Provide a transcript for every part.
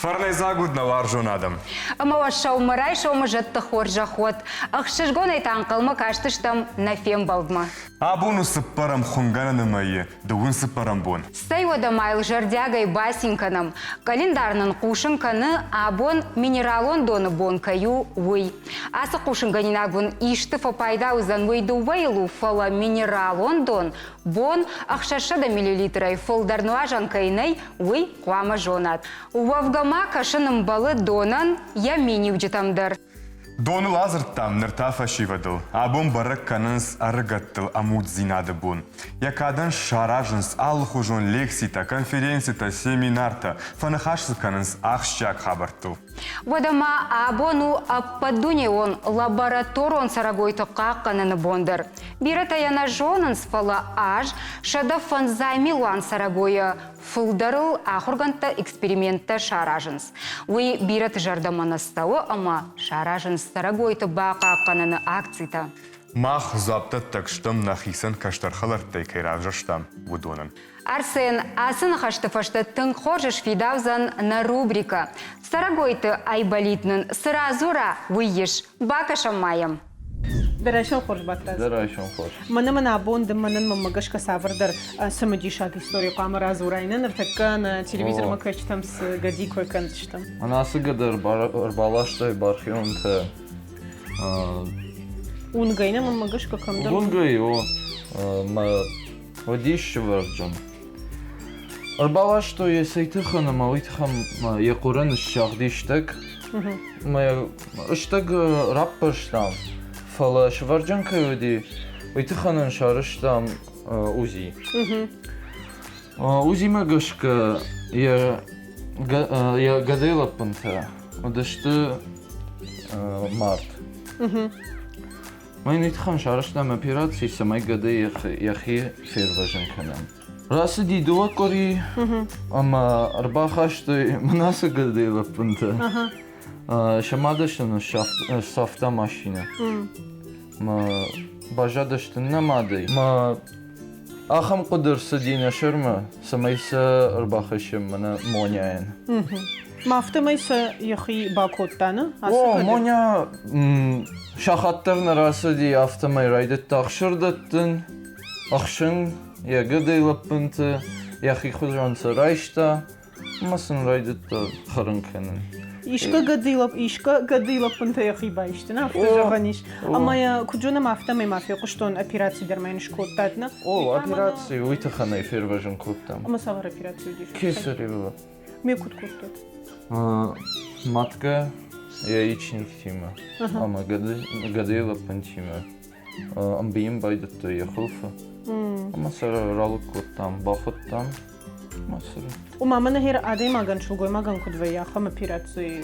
Фӕрнӕйдзаг уыд нӕ уарзон адӕм. Ӕмӕ уӕ сӕумӕрайсомы зӕдты хорзӕх уӕд. Ӕхсызгонӕй та ӕнхъӕлмӕ кастыстӕм нӕ фембӕлдмӕ. Абон у цыппӕрӕм хуымгӕнӕны мӕйы дыууын цыппӕрӕм бон. Цӕй уӕдӕ ма йыл зӕрдиагӕй бацин кӕнӕм. Къӕлиндар нын хъусын кӕны, абон минералон доны бон кӕй у, уый. Ацы хъусынгӕнинаг уын исты фӕпайда уыдзӕн, уый дыууӕйыл у, фӕлӕ минералон дон бон 600 миллилитрӕй фылдӕр нуазӕн кӕй нӕй, уый хъуамӕ зонат. Уӕвгӕ ма кӕсын ӕмбӕлы донӕн йӕ миниуджытӕм дӕр. Доныл адзырдтам, ныр та фӕсивӕдыл. Абон бӕрӕг кӕнынц ӕрыгӕттыл ӕмуддзинады бон. Йӕ кадӕн саразынц алыхуызон лекцитӕ, конференцитӕ, семинартӕ, фӕныхас дзы кӕнынц ахсджиаг хабӕрттыл. Уӕдӕ ма абон у ӕппӕтдунеон лабораторон цӕрӕгойты хъахъхъӕныны бон дӕр. Бирӕтӕ йӕ нӕ зонынц, фӕлӕ аз 105 милуан цӕрӕгойӕ фылдӕрыл ахуыргӕндтӕ эксперименттӕ саразынц. Уый бирӕты зӕрдӕмӕ нӕ цӕуы ӕмӕ саразынц цӕрӕгойты бахъахъхъӕныны акцитӕ. Мах дзуапдӕттӕг стӕм нӕхицӕн кӕстӕр хӕлӕрттӕй кӕй равзӕрстам, уыдонӕн. Арсен, ацы ныхӕсты фӕстӕ тынг хорз сфидаудзӕн нӕ рубрикӕ. Цӕрӕгойты Айболит нын цы радзура, уый ис. Бакӕсӕм ма йӕм. Дӕ райсом хорз, Батрадз. Дӕ райсом хорз. Мӕнӕ мын абон ды мӕнӕн мӕнмӕ гӕсгӕ цавӕрдӕр цымыдисаг истори хъуамӕ радзурай. Нӕ ныртӕккӕ нӕ телевизормӕ кӕсджытӕм цы гӕди кой кӕндзыстӕм. Мӕн ацы гӕды ӕрбаластой бархионтӕ. Уынгӕй нӕ мӕнмӕ гӕсгӕ кӕмдӕр. Уынгӕй, о. Мӕ Уыдис сывӕрджын. Ӕрбаластой йӕ цӕй тыххӕн ӕмӕ уый тыххӕн йӕ хъуыры ныссагъди стӕг. Мӕ стӕг раппӕрстам, фӕлӕ сывӕрджын кӕй уыди, уый тыххӕн ын сарӕзтам УЗИ. УЗИмӕ гӕсгӕ йӕ йӕ гӕдыйы лӕппынтӕ уыдысты мард. Мӕн уый тыххӕн сарӕзтам операци, цӕмӕй гӕды йӕхи фервӕзын кӕнӕм. Рацыди дыууӕ къуыри ӕмӕ ӕрбахастой мын ацы гӕдыйы лӕппынтӕ. Сӕ мады сын ныссӕфта машинӕ. Мӕ баззадысты нӕ мадӕй. Мӕ ахӕм хъуыды рцыди нӕ сӕрмӕ, цӕмӕй сӕ ӕрбахӕссӕм мӕнӕ Моняйӕн. Афтӕмӕй сӕ йӕхи бакодта, нӕ? О, Моня сахат дӕр нӕ рацыди, афтӕмӕй райдыдта ӕхсыр дӕттын, ӕхсын йӕ гӕдыйы лӕппынты, йӕхи хуызӕн сӕ райста ӕмӕ сын райдыдта хӕрын кӕнын. Искӕ гӕдыйы лӕппынтӕ йӕхи байсты, нӕ? Афтӕ зӕгъӕн ис. Ӕмӕ йӕ куыд зонӕм, афтӕмӕй ма фехъуыстон, операци дӕр ма йын скодтат, нӕ? О, операци уый тыххӕн ӕй фервӕзын кодтам. Ӕмӕ цавӕр операци уыдис? Кесарево. Ме куыд кодтат? Матка яичниктимӕ ӕмӕ гӕдыйы лӕппынтимӕ ӕмбийын байдыдтой йӕ хуылфы. Ӕмӕ сӕ ралыг кодтам, бахуыдтам. Ома мӕнӕ хер адӕймагӕн, сылгоймагӕн куыд вӕййы, ахӕм операци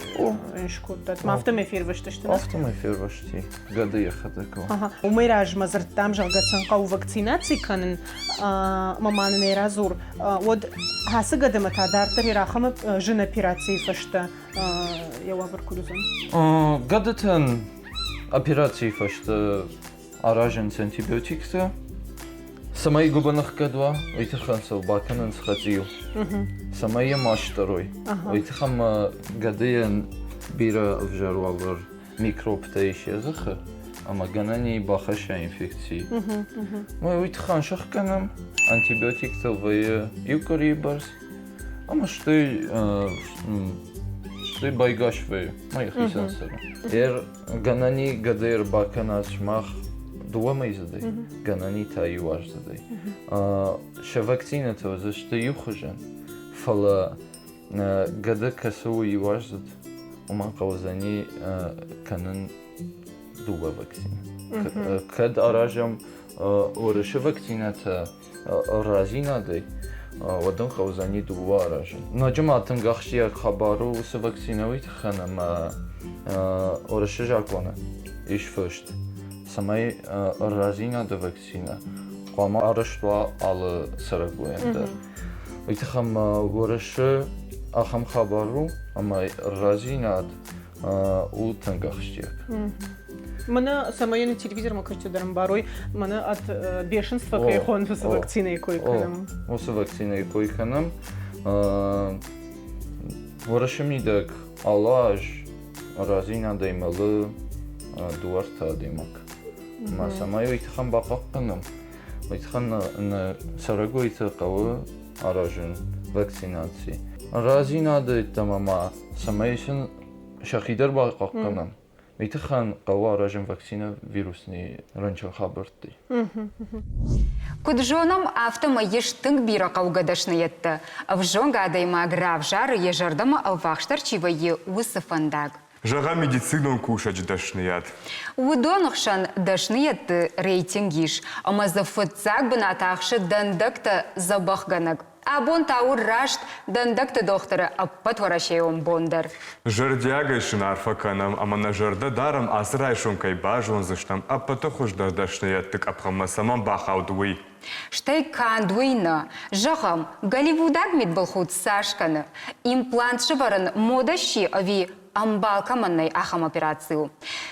скодтат. Ма афтӕмӕй фервӕзтысты? Афтӕмӕй фервӕзти гӕды йӕхӕдӕг. Уымӕй размӕ дзырдтам, зӕгъгӕ, сын хъӕуы вакцинаци кӕнын, ӕмӕ ма нын ӕй радзур, уӕд ацы гӕдымӕ та дарддӕр йӕ ахӕм зын операцийы фӕстӕ йӕ уавӕр куыд уыдзӕн? Гӕдытӕн операцийы фӕстӕ аразынц антибиотиктӕ, цӕмӕй гуыбын ӕхгӕд уа, уый тыххӕн сыл бакӕнынц хӕцъил, цӕмӕй йӕ ма стӕрой. Уый тыххӕн ма гӕдыйӕн бирӕ ӕвзӕр уавӕр микробтӕ ис йӕ дзыхы ӕмӕ гӕнӕн и бахӕсса инфекци. Уый тыххӕн сӕхгӕнӕм, антибиотиктыл вӕййы иу къуырийы бӕрц, ӕмӕ стӕй стӕй байгас вӕййы, ма йӕхицӕн цӕры. Гӕнӕн и гӕдӕй ӕрбакӕна сымах дыууӕ мӕйдзыдӕй, гӕнӕн и та иу аздзыдӕй. Сӕ вакцинӕтӕ уыдзысты иухуызӕн, фӕлӕ гӕды кӕцы у иу аздзыд, уымӕн хъӕудзӕни кӕнын дыууӕ вакцинӕ. Кӕд аразӕм уырысы вакцинӕтӕ рӕзинадӕй, уӕд ын хъӕудзӕни дыууӕ аразын. Ноджы ма тынг ахсджиаг хабар у уыцы вакцинӕ уый тыххӕн, ӕмӕ уырысы закъоны ис фыст, цӕмӕй рӕзинады вакцинӕ хъуамӕ арӕзт уа алы цӕрӕгойӕн дӕр. Уый тыххӕн ма уырысы Ахӕм хабар у, ӕмӕ рӕзинад у тынг ахсджиаг. Мӕнӕ цӕмӕй нӕ телевизормӕ кӕсджытӕ дӕр ӕмбарой, мӕнӕ от бешенства кӕй хонынц, уыцы вакцинӕйы кой кӕнӕм. Уыцы вакцинӕйы кой кӕнӕм. Уӕрӕсе мидӕг алы аз рӕзинадӕй мӕлы дыууӕртӕ адӕймаг. Ӕмӕ цӕмӕй уый тыххӕн бахъахъхъӕнӕм, уый тыххӕн нӕ цӕрӕгойты хъӕуы аразын вакцинаци. Рӕзинады йеддӕмӕ ма цӕмӕй сын сӕхи дӕр бахъахъхъӕнӕм, уый тыххӕн хъӕуы аразын вакцинӕ вирусный рынчын хабӕрттӕй. Куыд зонӕм, афтӕмӕй ис тынг бирӕ хъӕугӕ дӕсныйӕдтӕ. Ӕвзонг адӕймаг равзары, йӕ зӕрдӕмӕ ӕввахсдӕр чи вӕййы, уыцы фӕндаг. Зӕгъӕм, медицинон кусӕджы дӕсныйад. Уыдоны хсӕн дӕсныйӕдты рейтинг ис, ӕмӕ дзы фыццаг бынат ахсы дӕндӕгтӕ дзӕбӕхгӕнӕг. Абон та у раст дӕндӕгты дохтыры ӕппӕтуӕрӕсейон бон дӕр. Зӕрдиагӕй сын арфӕ кӕнӕм ӕмӕ нӕ зӕрдӕ дарӕм, ацы райсом кӕй базондзыстӕм, ӕппӕты хуыздӕр дӕсныйӕдты къӕпхӕнмӕ цӕмӕн бахауд, уый. Стӕй канд уый нӕ. Зӕгъӕм, голливудаг мидбылхудт цас кӕны? Имплант сӕвӕрын модӕ сси ӕви ӕмбал кӕмӕн нӕй, ахӕм операци у?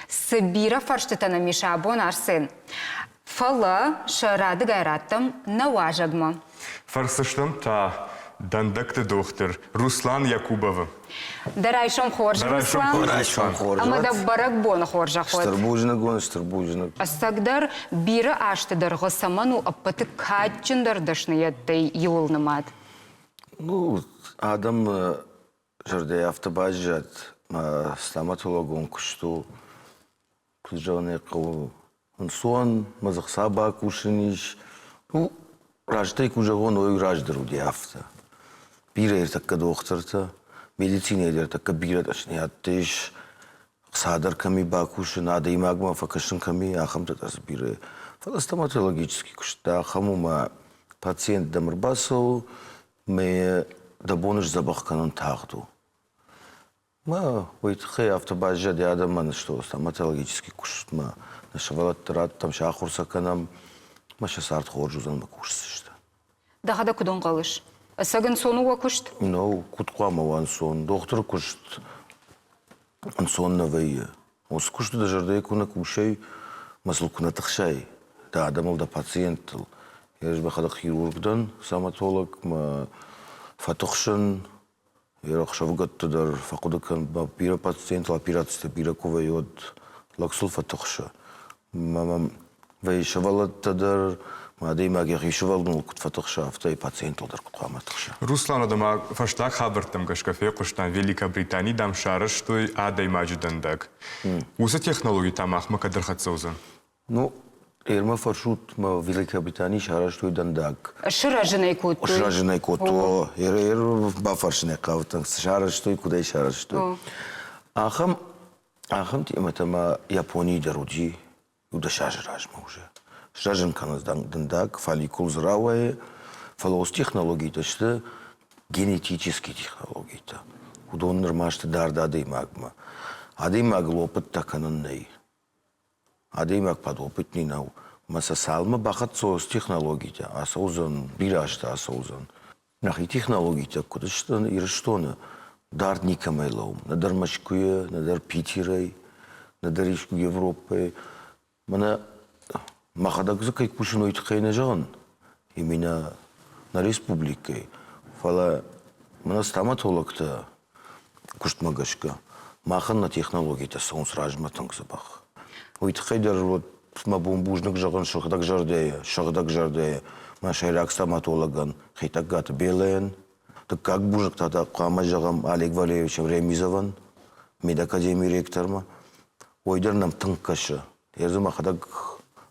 Цы бирӕ фӕрстытӕ нӕм ис абон, Арсен. Фӕлӕ сӕ радыгай раттӕм нӕ уазӕгмӕ. Фӕрсыстӕм та дӕндӕгты дохтыр Руслан Якубовы. Дӕ райсом хорз, Руслан. Райсом хорз. Ӕмӕ дӕ бӕрӕгбоны хорзӕх уӕд. Стыр бузныг уын, стыр бузныг. Ӕцӕгдӕр, бирӕ азты дӕргъы цӕмӕн у ӕппӕты кадджындӕр дӕсныйӕдтӕй иуыл нымад? Ну, адӕм зӕрдӕйы афтӕ баззад, мӕ стоматологон куыст у, куыд зӕгъын ӕй хъӕуы, ӕнцон, мӕ дзы хца бакусын ис. Ну, растӕй куы зӕгъон, уый раздӕр уыди афтӕ. Бирӕ ӕртӕккӕ дохтыртӕ, медицинӕйы дӕр тӕккӕ бирӕ дӕсныйӕдтӕ ис. Хца дӕр кӕми бакусын, адӕймагмӕ фӕкӕсын кӕми, ахӕмтӕ дӕр дзы бирӕ. Фӕлӕ стоматологический куыст ахӕм у, мӕ пациент дӕм ӕрбацӕуы, мӕ дӕ бон сдзӕбӕх кӕнын тагъд у. Мӕ уый тыххӕй афтӕ баззади адӕмӕн, что стоматологический куыстмӕ нӕ сывӕллӕтты раттӕм, сӕ ахуыр сӕ кӕнӕм, ӕмӕ сӕ цард хорз уыдзӕн ӕмӕ кусдзысты. Дӕхӕдӕг куыд ӕнхъӕлыс? Ӕцӕг ӕнцон у уӕ куыст? Ну, куыд хъуамӕ уа ӕнцон? Дохтыры куыст ӕнцон нӕ вӕййы. Уыцы куысты дӕ зӕрдӕйы куы нӕ кусай, ӕмӕ сыл куы нӕ тыхсай, дӕ адӕмыл, дӕ пациенттыл. Ӕз мӕхӕдӕг хирург дӕн, стоматолог, мӕ фӕтыхсын, Ӕхсӕвыгӕтты дӕр фӕхъуыды кӕн, бирӕ пациентыл операцитӕ бирӕ куы вӕййы, уӕд лӕг сыл фӕтыхсы. Мӕ мӕм вӕййы сывӕллӕттӕ дӕр, мӕ адӕймаг йӕхи сывӕллоныл куыд фӕтыхса, афтӕ и пациентыл дӕр куыд хъуамӕ тыхса. Руслан, ӕмӕ фӕстаг хабӕрттӕм гӕсгӕ фехъуыстам, Великобритани, дам, сарӕзтой адӕймаджы дӕндаг. Уыцы технологи та махмӕ кӕд ӕрхӕццӕ уыдзӕн? Ну, Эрмӕ фӕрсут, мӕ Великобританийы сарӕзтой дӕндаг. Сырӕзын ӕй кодтой. Сырӕзын ӕй кодтой. Ер бафӕрсын ӕй хъавыдтӕн, цы сарӕзтой, куыд ӕй сарӕзтой. Ахӕм, ахӕм темӕтӕ ма Японийы дӕр уыди иу-дӕс азы размӕ уже. Сырӕзын кӕнынц дӕндаг, фолликул дзы рауайы, фӕлӕ уыцы технологитӕ сты генетические технологитӕ. Уыдон нырма сты дард адӕймагмӕ. Адӕймагыл опыттӕ кӕнын нӕй. Адӕймаг подопытный нӕу, ӕмӕ сӕ цалынмӕ бахӕццӕ уыцы технологитӕ, ацӕудзӕн, бирӕ азтӕ ацӕудзӕн. Нӕхи технологитӕ куыд сты Ирыстоны, дард никӕмӕй лӕууӕм, нӕдӕр Мӕскуыйӕ, нӕдӕр Питерӕй, нӕдӕр искуы Европӕйы. Мӕнӕ мӕхӕдӕг дзы кӕй кусын, уый тыххӕй нӕ зӕгъын, именно нӕ республикӕйы, фӕлӕ мӕнӕ стоматологтӕ куыстмӕ гӕсгӕ махӕн нӕ технологитӕ цӕуынц размӕ тынг дзӕбӕх. Уый тыххӕй дӕр вот мӕ бон бузныг зӕгъын сыгъдӕгзӕрдӕйӕ, сыгъдӕгзӕрдӕйӕ мӕ сӕйраг стоматологӕн Хетӕгкаты Белӕйӕн. Дыккаг бузныг та хъуамӕ зӕгъӕм Олег Валерьевич Ремизовӕн, медакадемийы ректормӕ. Уый дӕр нӕм тынг кӕсы. Ӕз дзы мӕхӕдӕг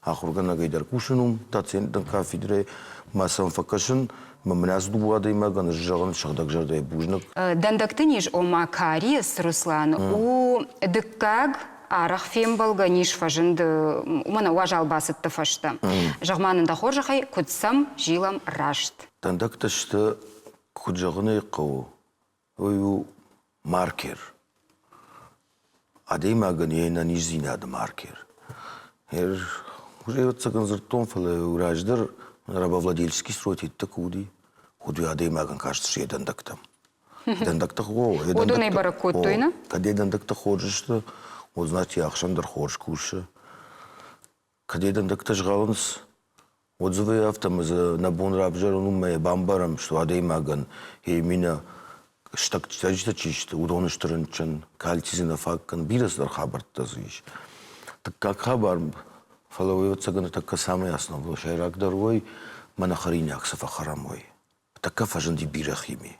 ахуыргӕнӕгӕй дӕр кусын уым, доцент кафедрӕйы мӕ сӕм фӕкӕсын, мӕ мын ацы дыууӕ адӕймагӕн ӕз зӕгъын сыгъдӕгзӕрдӕйы бузныг. Дӕндӕгты низ, ома кариес, Руслан, у дыккаг арӕх фембӕлгӕ низ фӕзынд уымӕн уазал бацыдты фӕстӕ. Зӕгъ-ма нын дӕ хорзӕхӕй, куыд сӕм зилӕм раст? Дӕндӕгтӕ сты, куыд зӕгъын ӕй хъӕуы, Уый у маркер. Адӕймагӕн йе нӕниздзинады маркер. Ӕвӕццӕгӕн дзырдтон, фӕлӕ раздӕр рабовладельческий строй тедтӕ куы уыди, уӕд уый адӕймагӕн кастысты йӕ дӕндӕгтӕм. Дӕндӕгтӕ о, Уыдонӕй бӕрӕг кодтой, нӕ? Кӕд йӕ дӕндӕгтӕ хорз сты, уӕд значит йӕ ахсӕн дӕр хорз кусы. Кӕд йӕ дӕндӕгтӕ згъӕлынц, уӕд дзы вӕййы афтӕ ӕмӕ дзы нӕ бон равзӕрын у мӕ бамбарӕм, что адӕймагӕн йӕ именно стӕгджытӕ чи сты, уыдон сты рынчын, кальций дзы нӕ фаг кӕны, бирӕ цыдӕр хабӕрттӕ дзы ис. Дыккаг хабар, фӕлӕ уый ӕвӕццӕгӕн ныртӕккӕ цӕмӕй основной сӕйрагдӕр уой, мӕнӕ хӕринаг цы фӕхӕрӕм, уой. Тӕккӕ фӕзынди бирӕ хими.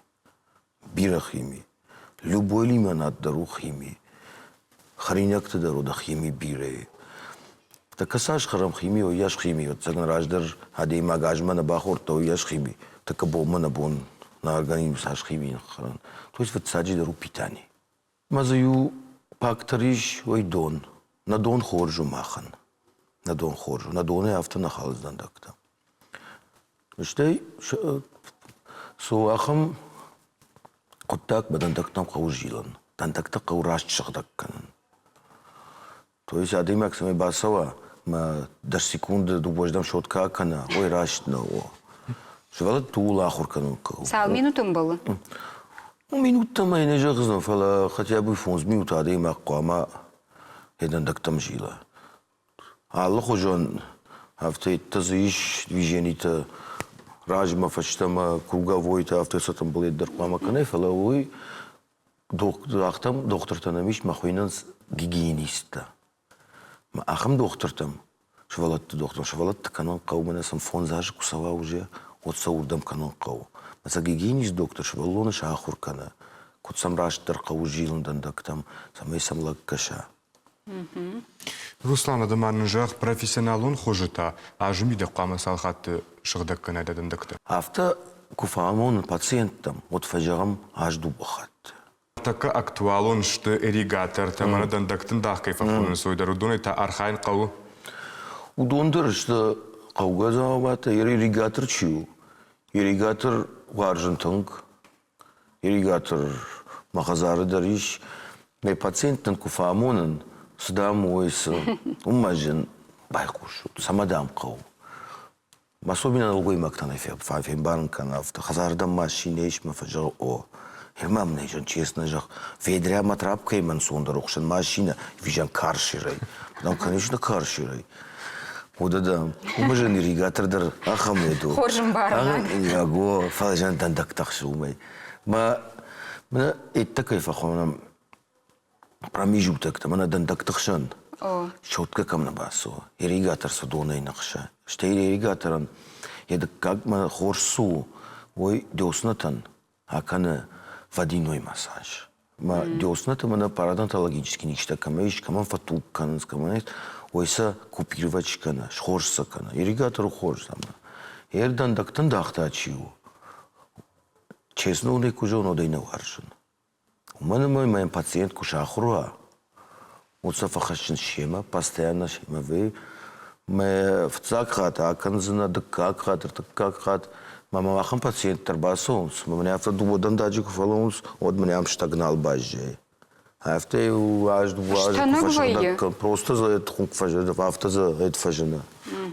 Бирӕ хими. Любой лимонад дӕр у хими. Хӕринӕгты дӕр у хими бирӕ. Тӕккӕ цас хӕрӕм хими, уыйас хими. Ӕцӕгӕн раздӕр адӕймаг азмӕ нӕ бахордта, уыйас хими. Тӕккӕ бонмӕ нӕ бон нӕ организм цас хими ныххӕрын. То есть фыццаджыдӕр у питание. Мӕ дзы иу фактор ис, уый дон. Нӕ дон хорз у махӕн. Нӕ дон хорз у. Нӕ донӕй афтӕ нӕ хӕлынц дӕндӕгтӕ. Стӕй цы ахӕм хъуыддаг мӕ дӕндӕгтӕм хъӕуы зилын. Дӕндӕгтӕ хъӕуы раст сыгъдӕг кӕнын. То есть адӕймаг цӕмӕй бацӕуа мӕ дӕс секунды дыууӕздӕм сотка акӕна, уый раст нӕу. Сывӕллӕтты ууыл ахуыр кӕнын хъӕуы. Цал минуты ӕмбӕлы? Ну, минуттӕ мӕ нӕ зӕгъдзӕн, фӕлӕ хотя бы фондз минуты адӕймаг хъуамӕ йӕ дӕндӕгтӕм зила. Алыхуызон афтӕ дзы ис движенитӕ размӕ, фӕстӕмӕ, круговойтӕ, афтӕ сӕ тымбылет дӕр хъуамӕ кӕнай, фӕлӕ уый Дохтыртӕм дохтыртӕ нӕм ис, мӕ хуыйнынц гигиенисттӕ. Мӕ ахӕм дохтыртӕм, сывӕллӕтты дохтыртӕм, сывӕллӕтты кӕнын хъӕуы, мӕнӕ сын фондз азы куы цӕуа уже, уӕд сӕ уырдӕм кӕнын хъӕуы. Мӕ сӕ гигиенист дохтыр сывӕллоны сахуыр кӕны, куыд сӕм растдӕр хъӕуы зилын дӕндӕгтӕм, цӕмӕй сӕм лӕг кӕса. Руслан, ды ма нын зӕгъ, профессионалон хуызы та азы мидӕг хъуамӕ цал хатты сыгъдӕг кӕнай дӕ дӕндӕгтӕ? Афтӕ куы фӕамонын пациенттӕм, уӕд фӕзӕгъӕм аз дыууӕ хатты. Тӕккӕ актуалон сты ирригатортӕ, мӕнӕ дӕндӕгты ндах кӕй фӕхонынц, уый дӕр. Уыдонӕй та архайын хъӕуы? Уыдон дӕр сты хъӕугӕ дзауматӕ. Ирригатор чи у? Ирригатор уарзын тынг. Ирригатор мӕ хӕдзары дӕр ис. Мӕ пациенттӕн куы фӕамонын, цы дам уой, цы, уым ма зын байхъусут, цӕмӕ дам хъӕуы. Особенно нӕлгоймӕгтӕн ӕй фембарын кӕны афтӕ. Хӕдзардӕм машинӕ ис мӕ фӕзӕгъы, о, Ӕмӕ мын ӕй честно зӕгъ, ведря мӕ трапкӕй мӕ ӕнцондӕр ӕхсӕн машинӕ, визӕн каршерӕй. Дам, конечно, каршерӕй. Уӕдӕ дам, уымӕ зын ирригатор дӕр ахӕм ед у. Хорз ӕмбарынаг. Яго, фӕлӕ зын дӕндӕгтӕ хсы уымӕй. Мӕ мӕ еттӕ кӕй фӕхонӕм промежутоктӕ, мӕнӕ дӕндӕгты хсӕн. Четко кӕм нӕ бацӕуы. Ирригатор цы донӕй ныхсы. Стӕй ирригаторӕн йӕ дыккаг мӕ хорз цы у, уый дёснатӕн акӕны водяной массаж. Мӕ дёснаты мӕнӕ парадонтологический низтӕ кӕмӕ ис, кӕмӕн фӕтуг кӕнынц, кӕмӕн ис, уый сӕ купировать кӕны, схорз сӕ кӕны. Ирригатор у хорз ӕмӕ. Йе рдӕндӕгтӕн дагъта чи у, честно, куы зонод ӕй нӕ уарзын. Уымӕн ӕмӕ мӕм пациент куы сахуыр уа, уӕд сӕ фӕхӕссын семӕ, постоянно семӕ вӕййы. Мӕ фыццаг хатт акӕндзынӕ, дыккаг хатт, ӕртыккаг хатт. Мӕ мӕм ахӕм пациенттӕ ӕрбацӕуынц, ӕмӕ мын афтӕ дыууӕ дӕндаджы куы фӕлӕууынц, уӕд мын ам стӕг нал баззайы. Афтӕ иу аз, дыууӕ азы куы фӕсыгъдӕг кӕн, просто дзы хуынкъ афтӕ дзы фӕзыны.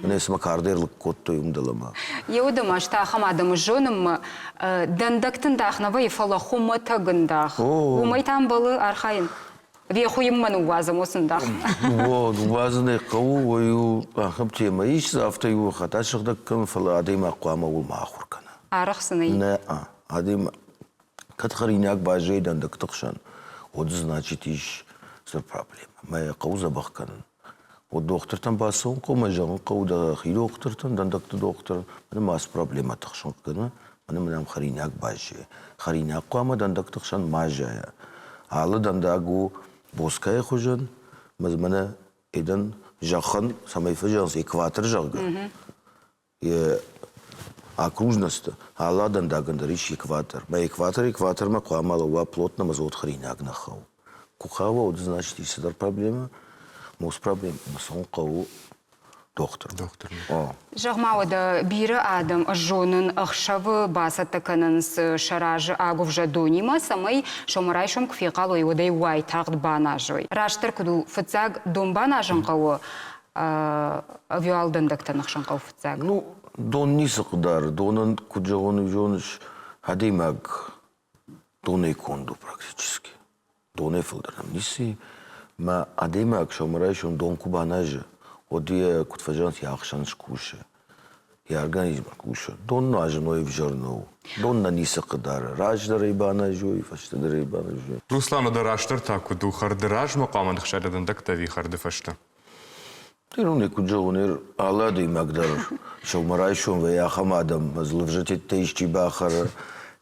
Мӕнӕ цыма кардӕй ӕрлыг кодтой уым дӕлӕмӕ. Еуы ма сты ахӕм адӕмы зонынмӕ, дӕндӕгты ндах нӕ вӕййы, фӕлӕ хуымӕтӕг ндах. Уымӕй та ӕмбӕлы архайын. Вехуйынмӕ ныууадзӕм уыцы ндах. О, ныууадзын ӕй хъӕуы, уый у ахӕм темӕ ис, афтӕ иу хатт асыгъдӕг кӕн, фӕлӕ адӕймаг хъуамӕ ууыл ма ахуыр кӕна. Арӕхсын ӕй? Нӕ, адӕймаг кӕд хӕринаг баззайы дӕндӕгты хсӕн, уӕд значит ис стыр проблемӕ. Мӕ йӕ хъӕуы дзӕбӕх кӕнын. Вот дохтыртӕм бацӕуын хъӕуы, мӕ зӕгъын хъӕуы дӕхи дохтыртӕн, дӕндӕгты дохтыр, мӕнӕ ма цы проблемӕты хсӕн кӕны, мӕнӕ мын ам хӕринаг баззайы. Хӕринаг хъуамӕ дӕндӕгты хсӕн ма зайа. Алы дӕндаг у боцкӕйы хуызӕн, мӕнӕ эдӕн зӕххӕн цӕмӕй фӕзӕгъынц экватор, зӕгъгӕ, йӕ окружносты алы дӕндагӕн дӕр ис экватор. Мӕ экватор экватормӕ хъуамӕ лӕууа плотно ӕмӕ дзы хӕринаг нӕ хауы. Куы хауа, уӕд значит ис цыдӕр проблемӕ, мос проблем, ӕмӕ цӕуын хъӕуы дохтыр. Дохтыр. Зӕгъ-ма уӕдӕ, бирӕ адӕм ӕз зонын ӕхсӕвы бацӕттӕ кӕнынц сӕ разы агуывзӕ донимӕ, цӕмӕй сӕумӕрайсом куы фехъал уой, уӕд ӕй уайтагъд баназой. Растдӕр куыд у, фыццаг дон баназын хъӕуы ӕви дӕндӕгтӕ ныхсын хъӕуы фыццаг? Ну, дон ницы хъыдары. Донӕн, куыд зӕгъон, зоныс, адӕймаг. Донӕй конд у практически. Донӕй фылдӕр нӕм ницы и. Мӕ адӕймаг сӕумӕрайсом дон куы баназы, уӕд йӕ, куыд фӕзӕгъынц, йӕ ахсӕн скусы, йӕ организм кусы. Дон нуазын уый ӕвзӕр нӕу. Дон нӕ ницы хъыдары. Раздӕр ӕй баназой, фӕстӕдӕр ӕй баназой. Руслан, уӕдӕ растдӕр та куыд у, хӕрды размӕ хъуамӕ ныхсайда дӕндӕгтӕ ӕви хӕрды фӕстӕ? Иронӕй куыд зӕгъон, алы адӕймаг дӕр сӕумӕрайсом вӕййы ахӕм адӕм, ӕз лывзӕтеттӕ исчи бахӕры,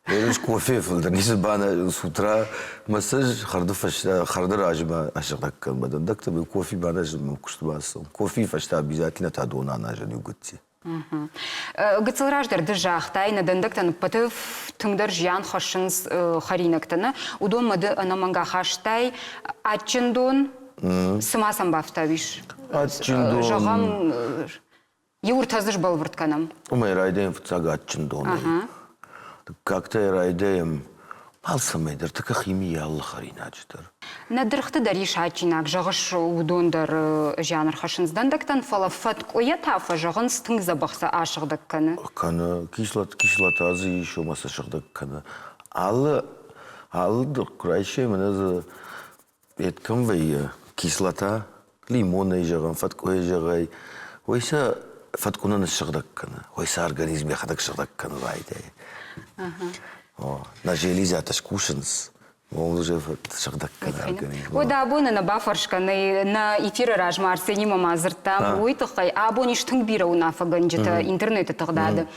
ерыс кофе фылдӕр ницы баназын с утра мӕ сӕ хӕрды фӕстӕ хӕрды размӕ асыгъдӕг кӕн мӕ дӕндӕгтӕ, кофе баназын мӕ куысты бацӕуын. Кофейы фӕстӕ обязательно та дон аназын иу гыцци. Гыццыл раздӕр ды загътай, нӕ дӕндӕгтӕн ӕппӕты тынгдӕр зиан хӕссынц хӕринӕгтӕ, нӕ? Уыдонмӕ ды ӕнӕмӕнг ахастай адджын дон. Цы ма сӕм бафтауис? Адджын дон. Зӕгъӕм, иу ӕртӕ дзы сбӕлвырд кӕнӕм. Уымӕй райдайӕм фыццаг адджын донӕй. Дыккаг та райдайӕм алцӕмӕй дӕр, тыхы химийы алы хӕринаджы дӕр. Нӕ дыргъты дӕр ис адджинаг, зӕгъыс, уыдон дӕр зиан ӕрхӕссынц дӕндӕгтӕн, фӕлӕ фӕткъуыйӕ та фӕзӕгъынц, тынг дзӕбӕх сӕ асыгъдӕг кӕны. Кӕны, кислота дзы ис, ӕмӕ сӕ сыгъдӕг кӕны. Алы, алы дыргъ куы райсай, мӕнӕ дзы Ед кӕм вӕййы, кислота, лимонӕй зӕгъӕм, фӕткъуыйӕ зӕгъай, уый сӕ фӕткъуы нӕ ныссыгъдӕг кӕны, уый сӕ организм йӕхӕдӕг сыгъдӕг кӕны райдайы. О, нӕ железӕтӕ скусынц, уже сыгъдӕг кӕны организм. Уӕд абоны нӕ бафӕрсгӕ нӕ эфиры размӕ Арсенимӕ ма дзырдтам уый тыххӕй. Абон ис тынг бирӕ уынаффӕгӕнджытӕ интернеты тыгъдады.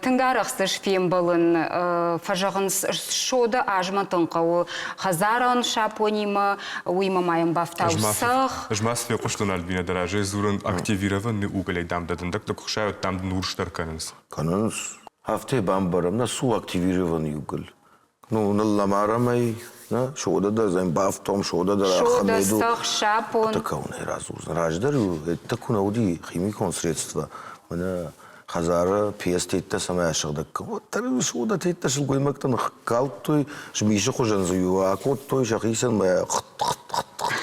Тынг арӕх дзы фембӕлын, фӕзӕгъынц, содӕ азмӕнтын хъӕуы хӕдзарон сапонимӕ, уыимӕ ма йӕм бафтау цӕхх. Ӕз ма цы фехъуыстон, Альбинӕ, дӕ разӕй дзурын, активированный уголь дам дӕ дӕндӕгтӕ куы хсайой, дам дын урс дӕр кӕнынц. Кӕнынц. Афтӕ бамбарӕм, нӕ цы у активированный уголь? Ну, ныллӕмарӕм ӕй, нӕ, содӕ дӕр дзы бафтом, содӕ дӕр Содӕ, цӕхх, сапон. Кӕуынӕй радзурдзӕн. Раздӕр-иу ӕддӕ куы нӕ уыди химикон средства, мӕнӕ хӕдзары пьес-теттӕ цӕмӕй асыгъдӕг кӕн, уӕддӕр содӕ теттӕ сылгоймӕгтӕ ныхкалдтой, змисы хуызӕн дзы-иу акодтой сӕхицӕн мӕ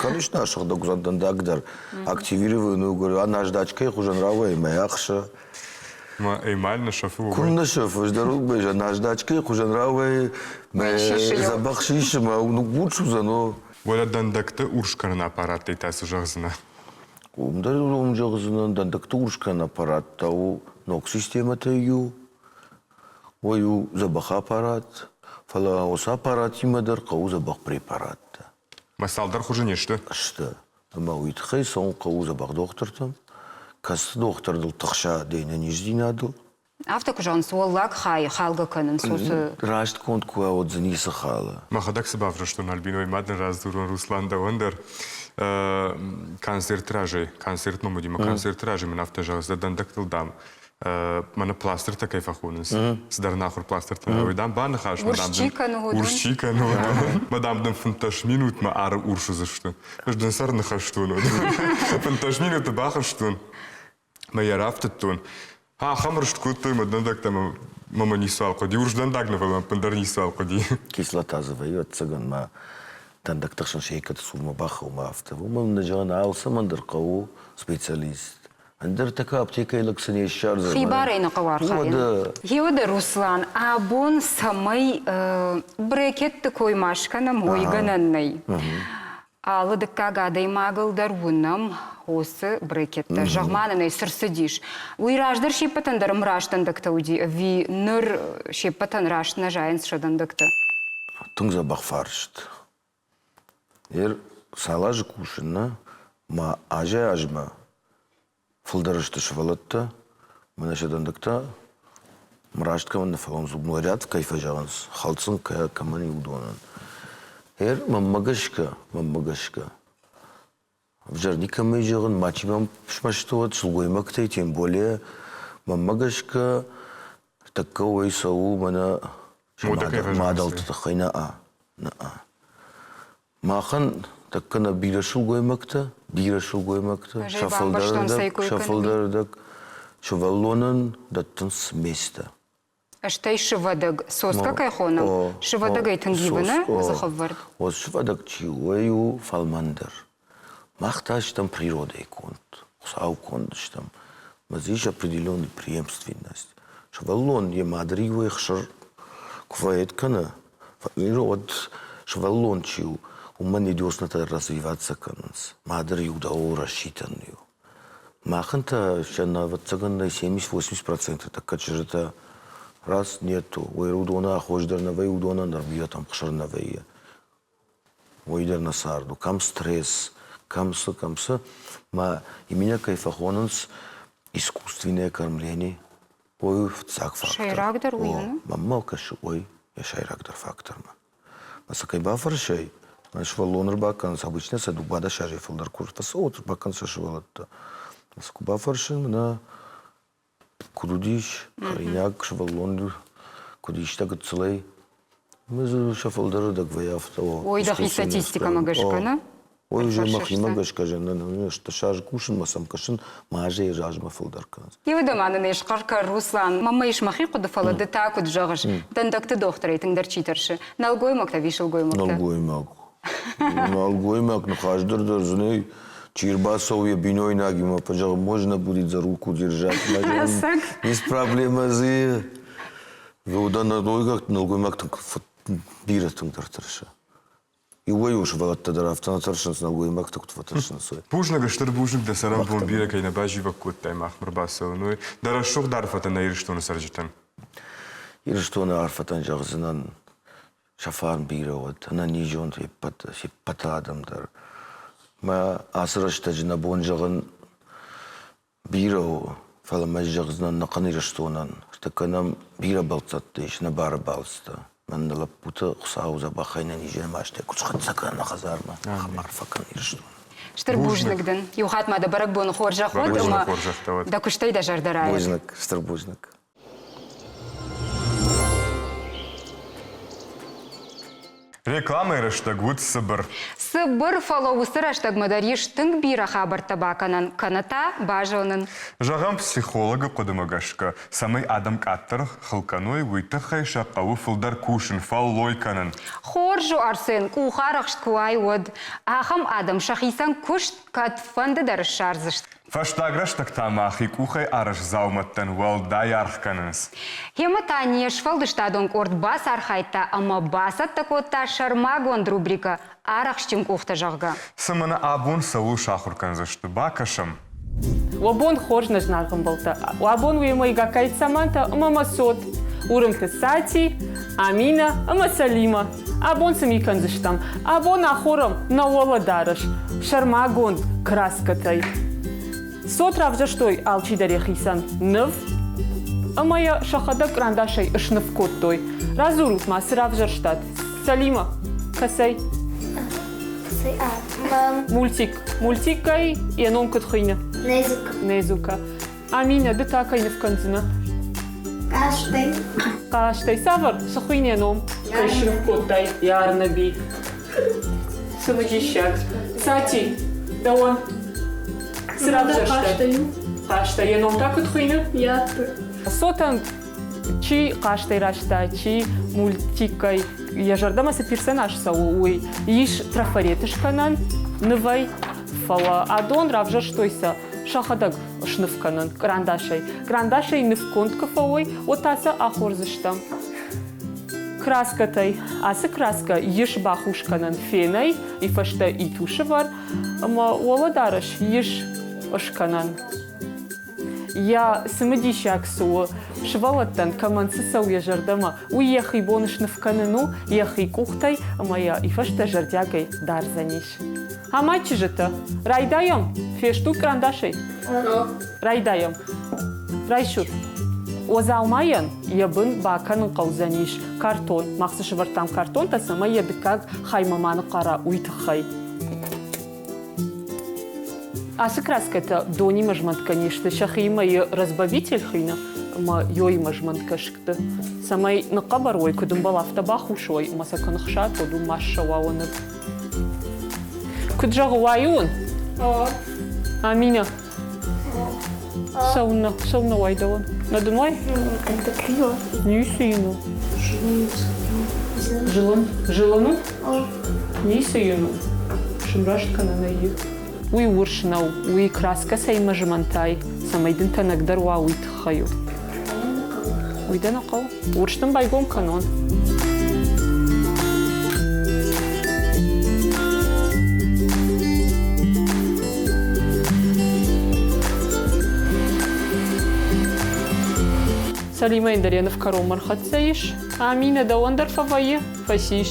конечно, асыгъдӕг уыдзӕн дӕндаг дӕр. Активированный уголь, а наждачкӕйы хуызӕн рауайы мӕ ӕхсы. Ма эмаль нӕ сӕфы уымӕй? Куыннӕ сӕфы, ӕз дӕр уымӕй наждачкӕйы хуызӕн рауайы, мӕ дзӕбӕх сисы, мӕ ныггурс уыдзӕн, о. Уӕдӕ дӕндӕгты урс кӕнын аппараттӕй та цы зӕгъдзынӕ? Уым дӕр уым зӕгъдзынӕн, дӕндӕгты урс кӕнын аппарат та у ног системӕтӕй иу. Уый у дзӕбӕх аппарат, фӕлӕ уыцы аппаратимӕ дӕр хъӕуы дзӕбӕх препараттӕ. Мӕ цалдӕр хуызы не сты? Сты. Ӕмӕ уый тыххӕй цӕуын хъӕуы дзӕбӕх дохтыртӕм, кӕцы дохтыр дыл тыхса де нӕниздзинадыл. Афтӕ куы зӕгъынц, уӕллаг хай халгӕ кӕнынц уыцы... Раст конд куы уа, уӕд дзы ницы халы. Мӕхӕдӕг цы бавзӕрстон, Альбиной ма дын раздзурон, Руслан, дӕуӕн дӕр. Концерты разӕй, концерт мӕм уыди, мӕ концерты разӕй мын афтӕ зӕгъынц, дӕ дӕндӕгтыл, дам, мӕнӕ пластыртӕ кӕй фӕхонынц, цыдӕр ӕнахуыр пластыртӕ, уый дам баныхас, Урс чи кӕны, уыдон? Урс чи кӕны, уыдон. Мадам дын 15 минутмӕ ары урс уыдзысты. Ӕз дын сӕр ныхӕстон. 15 минуты бахызтон, мӕ йӕ рафтыдтон. Ахӕм рыст кодтой мӕ дӕндӕгтӕ мӕ мӕ ницуал хъуыди. Урс дӕндаг нӕ, фӕлӕ ӕппындӕр ницуал хъуыди. Кислота дзы вӕййы, ӕцӕгӕн мӕ дӕндӕгты хсӕн сейкӕты цурмӕ бахауы мӕ афтӕ. Уымӕн нӕ зӕгъын, алцӕмӕн дӕр хъӕуы специалист. Ӕндӕртӕ ка аптекӕйы лӕг цы не ссардзӕн. Хибарӕй нӕ хъӕуы архайын. Гъеуӕдӕ, Руслан, абон цӕмӕй брекетты кой ма скӕнӕм, уый гӕнӕн нӕй. Алы дыккаг адӕймагыл дӕр уынӕм уыцы брекеттӕ. Зӕгъ-ма нын ӕй, цы рцыдис? Уый раздӕр се ппӕтӕн дӕр ӕмраст дӕндӕгтӕ уыди, ӕви ныр се ппӕтӕн раст нӕ зайынц сӕ дӕндӕгтӕ? Тынг дзӕбӕх фарст. Ер цал азы кусын, нӕ, ма азӕй-азмӕ фылдӕр сты сывӕллӕттӕ, мӕнӕ сӕ дӕндӕгтӕ раст кӕмӕн нӕ фӕуынц, уым кӕй фӕзӕгъынц, хӕлцын кӕмӕн и, уыдонӕн. Ер мӕнмӕ гӕсгӕ, мӕнмӕ гӕсгӕ, ӕвзӕр никӕмӕй зӕгъын, мачи мӕм смӕсты уӕд, сылгоймӕгтӕй, тем более, мӕнмӕ гӕсгӕ, тӕккӕ уый цӕуы мӕнӕ мадӕлты тыххӕй нӕ нӕ Махӕн тӕккӕ нӕ бирӕ сылгоймӕгтӕ, бирӕ сылгоймӕгтӕ, сӕ фылдӕр сӕ фылдӕр сывӕллонӕн дӕттынц местӕ. Стӕй сывӕдӕг, соска кӕй хонӕм, сывӕдӕгӕй тынг ивы, нӕ дзыхӕвӕрд? О, сывӕдӕг чи у, уый у фӕлмӕндӕр. Мах та стӕм природӕй конд, Хуыцауы конд стӕм. Мӕ дзы ис определенный преемственность. Сывӕллон йӕ мады риуӕй хсыр куы фӕед кӕны, Уӕд сывӕллон чи у, уымӕн йӕ дёснатӕ развиваться кӕнынц. Мадӕр иу дӕуыл расситӕн иу. Махӕн та сӕ ӕвӕццӕгӕн нӕ 70-80% тӕккӕ чызджытӕ раз нету. Уый уыдоны аххос дӕр нӕ вӕййы, уыдонӕн дӕр бирӕтӕм хсыр нӕ вӕййы. Уый дӕр нӕ цард у. Кӕм стресс, кӕм цы, кӕм цы. Мӕ иминӕ кӕй фӕхонынц искусственное кормление, уый фыццаг фактор. Сӕйрагдӕр уый у? Мӕнмӕ кӕсы, ой, йӕ сӕйрагдӕр фактормӕ. Ӕмӕ сӕ кӕй бафӕрсай, сывӕллон ӕрбакӕнынц, обычно сӕ 12 азӕй фылдӕр куы фӕцӕуы, ӕрбакӕнынц сӕ сывӕллӕттӕ. Ӕмӕ сӕ куы бафӕрсын, мӕнӕ куыд уыдис, хӕринаг сывӕллон куыд иста гыццылӕй, сӕ фылдӕр ӕрдӕг вӕййы афтӕ. Ой, дӕхи статистикӕмӕ гӕсгӕ, нӕ? Ой, уже мӕхимӕ гӕсгӕ зӕгъын, азы кусынмӕ сӕм кӕсын, мӕ азӕй размӕ фылдӕр кӕнынц. Иу ма нын ис хъӕр кӕр, Руслан. Мӕнмӕ ис мӕхи хъуыды, фӕлӕ ды та куыд зӕгъыс, дӕндӕгты дохтырӕй тынгдӕр чи тӕрсы? Нӕлгоймӕгтӕ ӕви сылгоймӕгтӕ? Нӕлгоймаг. Нӕлгоймаг ныхас дӕр дӕр зынӕй чи ӕрбацӕуы йӕ бинойнагимӕ, фӕзӕгъы, можно будет за руку держать. Есть проблема дзы. Уыдон нӕлгоймаг бирӕ тынгдӕр тӕрсы. Иуӕй-иу сывӕллӕттӕ дӕр афтӕ нӕ тӕрсынц, нӕлгоймӕгтӕ куыд фӕтӕрсынц, уый. Бузныг, стыр бузныг дӕ цӕрӕнбон бирӕ кӕй нӕ базивӕг кодтай махмӕ ӕрбацӕуын, уый. Дӕ рӕсугъд арфӕтӕ нӕ Ирыстоны цӕрджытӕн. Ирыстоны арфӕтӕн зӕгъдзынӕн, сӕ фарн бирӕ уӕд, ӕнӕнизонт се ппӕт адӕм дӕр. Мӕ ацы рӕстӕджы нӕ бон зӕгъын Бирӕ у, фӕлӕ мӕ зӕгъдзынӕн ӕнӕхъӕн Ирыстонӕн. Ныртӕккӕ нӕм бирӕ бӕлццӕттӕ ис, нӕ бары балцтӕ. Мӕн нӕ лӕппуты Хуыцау дзӕбӕхӕй нӕ низӕй мастӕй куыд схӕццӕ кӕна нӕ хӕдзармӕ, ахӕм арфӕ кӕн Ирыстонӕн. Стыр бузныг дын. Иу хатт ма дӕ бӕрӕгбоны хорзӕх уӕд ӕмӕ дӕ куыстӕй дӕ зӕрдӕ райӕд. Бузныг, стыр бузныг. Рекламӕйы рӕстӕг уыд цыбыр. Цыбыр, фӕлӕ уыцы рӕстӕгмӕ дӕр ис тынг бирӕ хабӕрттӕ бакӕнӕн, кӕнӕ та базонын. Зӕгъӕм, психологы хъуыдымӕ гӕсгӕ, цӕмӕй адӕм къаддӕр хыл кӕной, уый тыххӕй сӕ хъӕуы фылдӕр кусын, фӕллой кӕнын. Хорз у, Арсен, къухарӕхст куы уай, уӕд. Ахӕм адӕм сӕхицӕн куыст кӕдфӕнды дӕр ссардзысты. Фӕстаг рӕстӕг та мӕхи къухӕй арӕзт дзаумӕттӕн уӕлдай аргъ кӕнынц. Гъемӕ та не сфӕлдыстадон къорд бацархайдта ӕмӕ бацӕттӕ кодта сӕрмагонд рубрикӕ «Арӕхстджын къухтӕ», зӕгъгӕ. Цымӕ нӕ абон цӕуыл сахуыр кӕндзысты? Бакӕсӕм. Уӕ бон хорз, нӕ зынаргъ ӕмбӕлттӕ! Уӕ бон уемӕ Игакай Цӕмӕнтӕ ӕмӕ мӕ цот, Уырымты Сати, Аминӕ ӕмӕ Сӕлимӕ. Абон цы ми кӕндзыстӕм? Абон ахорӕм нӕ уӕлӕдарӕс сӕрмагонд краскӕтӕй. Цот равзӕрстой алчидӕр йӕхицӕн ныв ӕмӕ йӕ сӕхӕдӕг кърандасӕй сныв кодтой. Радзурут-ма, цы равзӕрстат? Сӕлимӕ, кӕцӕй? Мультик. Мультиккӕй йӕ ном куыд хуыйны? Незука. Незука. Аминӕ, ды та кӕй ныв кӕндзынӕ? Хъазтӕй. Хъазтӕй. Цавӕр? Цы хуыйны йӕ ном? Кӕй сныв кодтай Ярнаби? Цымыдисаг. Сати, дӕуӕн цы равзӕрстай? Хъазтӕй. Йӕ ном та куыд хуыйны? Яппы. Цотӕн чи хъазтӕй райста, чи мультикӕй йӕ зӕрдӕмӕ цы персонаж цӕуы, уый ис трафарет скӕнӕн нывӕй, фӕлӕ адон равзӕрстой сӕ сӕхӕдӕг сныв кӕнын кърандасӕй. Кърандасӕй нывконд куы фӕуой, уӕд та сӕ ахордзыстӕм. Краскӕтӕй. Ацы краскӕ ис бахус кӕнӕн фенӕй, и фӕстӕ иту сывӕр, ӕмӕ уӕлӕдарӕс ис скӕнӕн. Йӕ цымыдисаг цы у, сывӕллӕттӕн кӕмӕн цы цӕуы йӕ зӕрдӕмӕ, уый йӕхи бон сныв кӕнын у йӕхи къухтӕй ӕмӕ йӕ и фӕстӕ зӕрдиагӕй дардзӕнис. Ӕмӕ чызджытӕ, райдайӕм? Фестут кърандасӕй? Райдайӕм. Райсут. Уазалмайӕн йӕ бын бакӕнын хъӕудзӕнис картон. Мах дзы сӕвӕрдтам картонтӕ, цӕмӕй йӕ дыккаг хаймӕ ма ныхъхъара, уый тыххӕй. Ацы краскӕтӕ донимӕ змӕнтгӕ не сты, сӕхиимӕ разбавитель хины ӕмӕ ёимӕ змӕнтгӕ сты. Цӕмӕй ныхъхъӕбӕр уой, куыд ӕмбӕлы, афтӕ бахус уой ӕмӕ сӕ куы ныхсат, уӕд уым ма ссӕуа уӕ ныв. Куыд зӕгъы, уайы уын? Аминӕ. Цӕуылнӕ, цӕуылнӕ уай дӕуӕн? Нӕ дын уай? Это криво. Ницы йын у. Зылын. Зылын у? Ницы йын у. Сымраст кӕнын ӕй. Уый урс нӕу, уый краскӕ цӕимӕ змӕнтай, цӕмӕй дын тӕнӕгдӕр уа, уый тыххӕй у. Уый дӕ нӕ хъӕуы? Урс дын байгом кӕнон. Сӕлимӕйӕн дӕр йӕ ныв кӕронмӕ рхӕццӕ ис. Аминӕ, дӕуӕн дӕр фӕвӕййы? Фӕцис.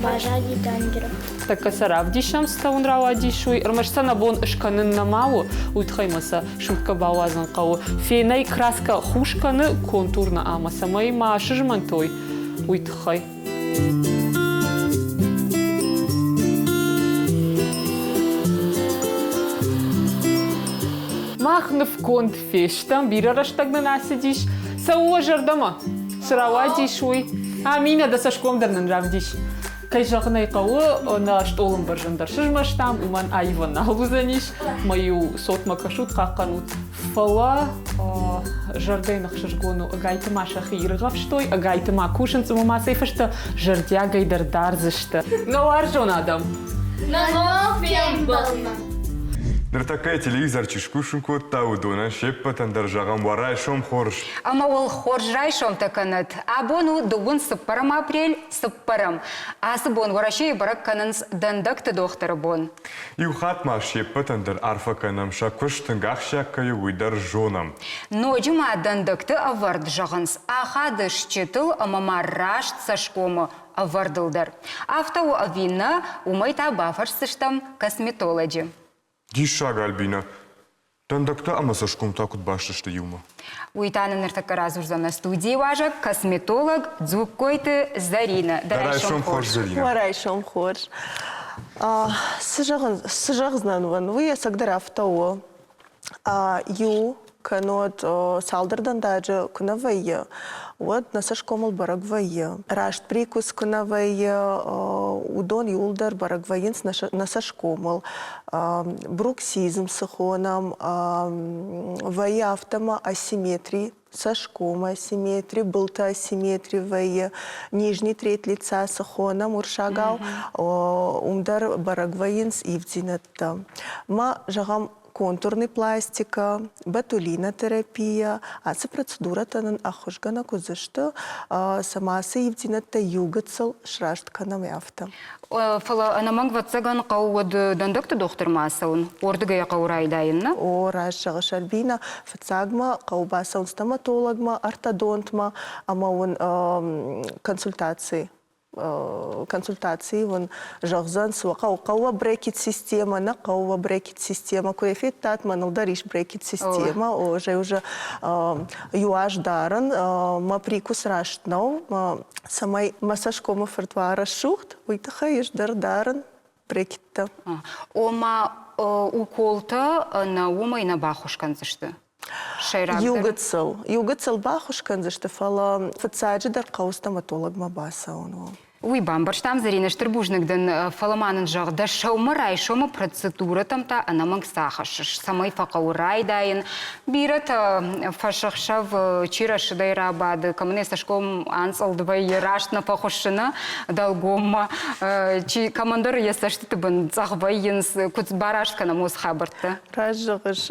Баззади дангеры. Тӕккӕ сӕ равдисӕм, цы уын рауадис, уый. Ӕрмӕст сӕ нӕ бон скӕнын нӕма у, уый тыххӕй ма сӕ суткӕ бауадзын хъӕуы. Фенӕй краскӕ хус кӕны контур нӕ ӕмӕ цӕмӕй ма сызмӕнтой, уый тыххӕй. Мах нывконд фестӕм, бирӕ рӕстӕг нын ацыдис. Цӕуы уӕ зӕрдӕмӕ? Цы рауадис, уый? Аминӕ, дӕ цӕсгом дӕр нын равдис. Кӕй зӕгъын ӕй хъӕуы, нӕ стъолӕмбӕрзӕн дӕр сызмӕстам, уымӕн аивӕн нал уыдзӕнис. Мӕ-иу цотмӕ кӕсут, хъахъхъӕнут. Фӕлӕ зӕрдӕйы ӕхсызгон у, ӕгайтма ма сӕхи иргъӕфстой, ӕгайтма ма кусынц ӕмӕ ма цӕй фӕстӕ зӕрдиагӕй дӕр дардзысты. Нӕ уарзон адӕм! Нӕ ног фембӕлдмӕ! Ныртӕккӕ телевизор чи скусын кодта, уыдонӕн се ппӕтӕн дӕр зӕгъӕм, уӕ райсом хорз! Ӕмӕ уыл хорз райсомтӕ кӕнӕд! Абон у дыууын цыппӕрӕм апрель, цыппӕрӕм. Ацы бон Уӕрӕсейы бӕрӕг кӕнынц дӕндӕгты дохтыры бон. Иу хатт ма се ппӕтӕн дӕр арфӕ кӕнӕм, сӕ куыст тынг ахсджиаг кӕй у, уый дӕр зонӕм. Ноджы ма дӕндӕгты ӕвӕрд зӕгъынц ахады счетыл ӕмӕ ма раст цӕсгомы ӕвӕрдыл дӕр. Афтӕ у ӕви нӕ, уымӕй та бафӕрсдзыстӕм косметолоджы. Диссаг, Альбинӕ, Дӕндӕгтӕ ӕмӕ цӕсгом та куыд баст сты иумӕ? Уый та нын ныртӕккӕ радзурдзӕн нӕ студийы уазӕг, косметолог Дзугкойты Зӕринӕ. Дӕ райсом хорз, Зӕринӕ. Уӕ райсом хорз. Цы зӕгъын, цы зӕгъдзынӕн уын, уый ӕцӕгдӕр афтӕ у. Иу кӕннод цалдӕр дӕндаджы куы нӕ вӕййы, уӕд нӕ цӕсгомыл бӕрӕг вӕййы. Раст прикус куы нӕ вӕййы, уыдон иууылдӕр бӕрӕг вӕййынц нӕ цӕсгомыл. Бруксизм цы хонӕм, вӕййы афтӕ ма асимметри, цӕсгомы асимметри, былты асимметри вӕййы, нижний треть лица цы хонӕм уырыссагау, уым дӕр бӕрӕг вӕййынц ивддзинӕдтӕ. Ма, зӕгъӕм, контурный пластика, ботулинотерапия, ацы процедурӕтӕ нын ӕххуысгӕнӕг уыдзысты, цӕмӕ ацы ивддзинӕдтӕ иу гыццыл сраст кӕнӕм, афтӕ. Фӕлӕ ӕнӕмӕнг ӕвӕццӕгӕн хъӕуы уӕд дӕндӕгты дохтырмӕ ацӕуын, уырдыгӕй хъӕуы райдайын, нӕ? О, раст зӕгъыс, Альбина. Фыццагмӕ хъӕуы бацӕуын стоматологмӕ, ортодонтмӕ ӕмӕ уын консультаци консультацийы уын зӕгъдзӕн, цы уӕ хъӕуы. Хъӕуы брекет-системӕ, нӕ хъӕуы брекет-системӕ. Куы йӕ федтат, мӕныл дӕр ис брекет-системӕ. Уже уже иу аз дарын. Мӕ прикус раст нӕу. Цӕмӕй мӕ цӕсгомы фырт уа рӕсугъд, уый тыххӕй ӕз дӕр дарын брекеттӕ. Ома уколтӕ нӕ уымӕй нӕ баххуыс кӕндзысты? Сӕйрагдӕр. Иу гыццыл. Иу гыццыл баххуыс кӕндзысты, фӕлӕ фыццаджыдӕр хъӕуы стоматологмӕ бацӕуын. Уый бамбӕрстам, Зӕринӕ, стыр бузныг дын, фӕлӕ ма нын зӕгъ, дӕ сӕумӕрайсомы процедурӕтӕм та ӕнӕмӕнг цы ахӕссыс, цӕмӕй фӕхъӕуы райдайын? Бирӕтӕ фӕсӕхсӕв чи рӕсыдӕй рабады, кӕмӕн йӕ цӕсгом анцъылд вӕййы, раст нӕ фӕхуыссы нӕ дӕлгоммӕ, чи кӕмӕндӕр йӕ цӕстыты бын цъӕх вӕййынц, куыд бараст кӕнӕм уыцы хабӕрттӕ? Раст зӕгъыс,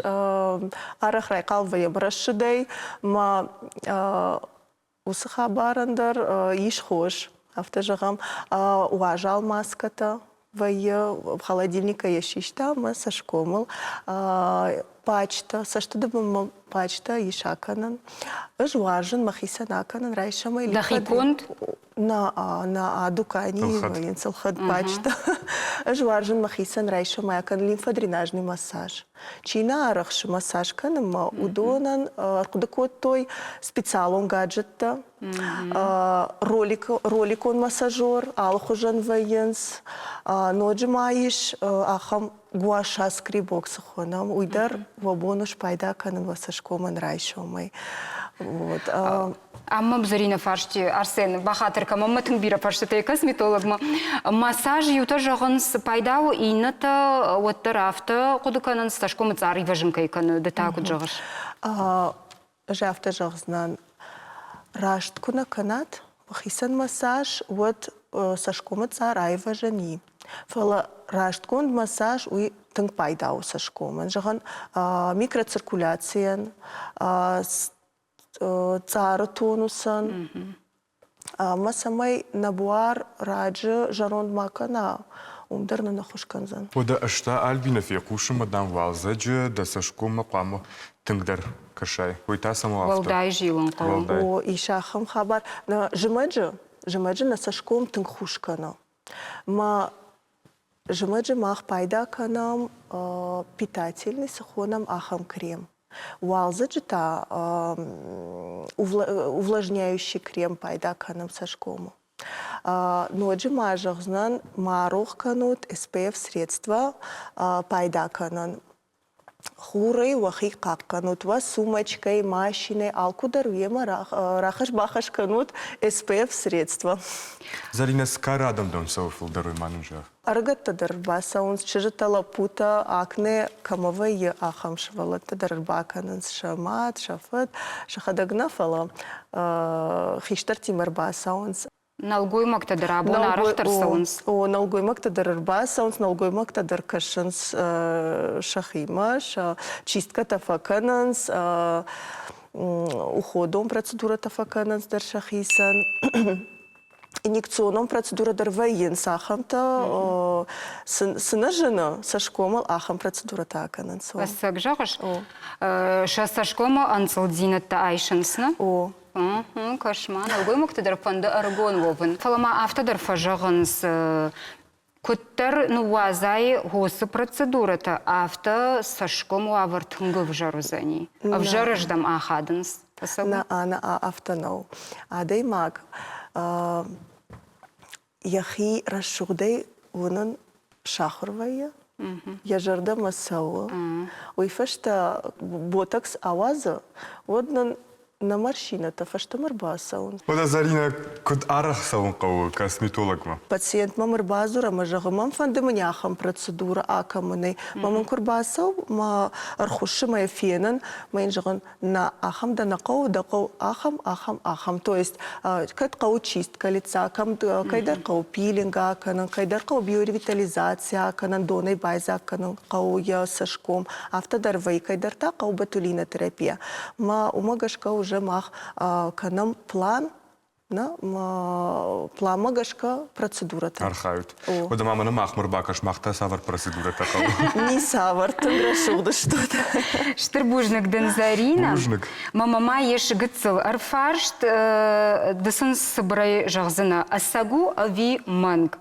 арӕх райхъал вӕййӕм рӕсыдӕй, мӕ Уыцы хабарӕн дӕр ис хос. Афтӕ зӕгъӕм, уазал маскӕтӕ вӕййы, холодильникӕй йӕ систа ӕмӕ цӕсгомыл пачтӕ, цӕстыты бынмӕ пачтӕ ис акӕнӕн. Ӕз уарзын мӕхицӕн акӕнын райсомӕй. Дӕхи конд? Нӕ, нӕ, дуканийы вӕййынц ӕлхӕд пачтӕ. Ӕз уарзын мӕхицӕн райсомӕй акӕнын лимфодренажный массаж. Чи нӕ арӕхсы массаж кӕнынмӕ, уыдонӕн ӕрхъуыды кодтой специалон гаджеттӕ, роликон массажер, алыхуызӕн вӕййынц. Ноджы ма ис ахӕм гуаша скребок цы хонӕм, уый дӕр уӕ бон у спайда кӕнын уӕ цӕсгомӕн райсомӕй. Вот. Ам мӕм Зӕринӕ фарсти, Арсен, бахатыр кӕн, мӕнмӕ тынг бирӕ фӕрстытӕ косметологмӕ. Массаж иутӕ зӕгъынц, пайда у, иннӕтӕ уӕддӕр афтӕ хъуыды кӕнынц, цӕсгомы цъар ивӕзын кӕй кӕны, ды та куыд зӕгъыс? Ӕз афтӕ зӕгъдзынӕн, раст куы нӕ кӕнат хицӕн массаж, уӕд цӕсгомы цъар аивӕзӕн и. Фӕлӕ растгонд массаж уый тынг пайда у цӕсгомӕн. Зӕгъӕн, микроциркуляцийӕн, цъары тонусӕн ӕмӕ цӕмӕй нӕ буар раджы зӕронд ма кӕна, Уым дӕр нын ӕххуыс кӕндзӕн. Уӕдӕ ӕз та Альбинӕ фехъусынмӕ дам уалдзӕджы дӕ цӕсгоммӕ хъуамӕ тынгдӕр кӕсай. Уый та цӕмӕ афтӕ? Уӕлдай зилын хъӕуы. Уӕлдай. О, ис ахӕм хабар. Зымӕджы, зымӕджы нӕ цӕсгом тынг хус кӕны. Мӕ зымӕджы мах пайда кӕнӕм питательный, цы хонӕм, ахӕм крем. Уалдзӕджы та увлажняющий крем пайда кӕнӕм цӕсгомы. Ноджы ма зӕгъдзынӕн, ма рох кӕнут SPF средства пайда кӕнын. Хурӕй уӕхи хъахъхъӕнут, уӕ сумочкӕй, машинӕй, алкуыдӕр уемӕ рахӕсс-бахӕсс кӕнут SPF средства. Зӕринӕ, цы кары адӕм дӕм цӕуы фылдӕр, уый ма нын зӕгъ. Ӕрыгӕттӕ дӕр ӕрбацӕуынц, чызджытӕ, лӕппутӕ, акне кӕмӕ вӕййы, ахӕм сывӕллӕттӕ дӕр ӕрбакӕнынц сӕ мад, сӕ фыд, сӕхӕдӕг нӕ, фӕлӕ хистӕртимӕ ӕрбацӕуынц. Нӕлгоймӕгтӕ дӕр абон арӕхдӕр цӕуынц. О, нӕлгоймӕгтӕ дӕр ӕрбацӕуынц, нӕлгоймӕгтӕ дӕр кӕсынц сӕхимӕ, сӕ чисткӕтӕ фӕкӕнынц, уходон процедурӕтӕ фӕкӕнынц дӕр сӕхицӕн. Инъекционон процедурӕ дӕр вӕййынц ахӕмтӕ, цы нӕ зыны цӕсгомыл, ахӕм процедурӕтӕ акӕнынц. Ӕцӕг зӕгъыс, сӕ цӕсгомы ӕнцъылддзинӕдтӕ айсынц, нӕ? О. Кӕс-ма, нӕлгоймӕгты дӕр фӕнды ӕрыгон уӕвын. Фӕлӕ ма афтӕ дӕр фӕзӕгъынц, куыддӕр ныууадзай хосы процедурӕтӕ, афтӕ цӕсгом уавӕр тынг ӕвзӕр уыдзӕни. Ӕвзӕрыздӕм ахадынц. Нӕ, нӕ, афтӕ нӕу. Адӕймаг йӕхи рӕсугъдӕй уынын сахуыр вӕййы, йӕ зӕрдӕмӕ цӕуы. Уый фӕстӕ ботокс ауадзы, уӕд нын нӕ машинӕтӕ фӕстӕмӕ ӕрбацӕуынц. Уӕдӕ Зӕринӕ, куыд арӕх цӕуын хъӕуы косметологмӕ? Пациент мӕм ӕрбадзур ӕмӕ зӕгъы, мӕн фӕнды мын ахӕм процедурӕ акӕнынӕй. Мӕ мын куы ӕрбацӕуы, мӕ ӕрхуыссы мӕ фенын, мӕ йын зӕгъын, нӕ, ахӕм дӕ нӕ хъӕуы, дӕ хъӕуы ахӕм, ахӕм, ахӕм. То есть кӕд хъӕуы чистка лица, кӕм кӕйдӕр хъӕуы пилинг акӕнын, кӕйдӕр хъӕуы биоревитализаци акӕнын, донӕй байдзаг кӕнын хъӕуы йӕ цӕсгом. Афтӕ дӕр вӕййы, кӕйдӕр та хъӕуы ботулинотерапия. Мӕ уымӕ гӕсгӕ уже мах кӕнӕм план, нӕ планмӕ гӕсгӕ процедурӕтӕ. Архайут. Уӕдӕ ма мӕнӕ махмӕ ӕрбакӕс, мах та цавӕр процедурӕтӕ хъӕуы? Ницавӕр, тынг рӕсугъд стут. Стыр бузныг дын, Заринӕ. Бузныг. Мӕ ма ес гыццыл ӕрфарст, ды сын цыбырӕй зӕгъдзынӕ, ӕцӕг у ӕви мӕнг?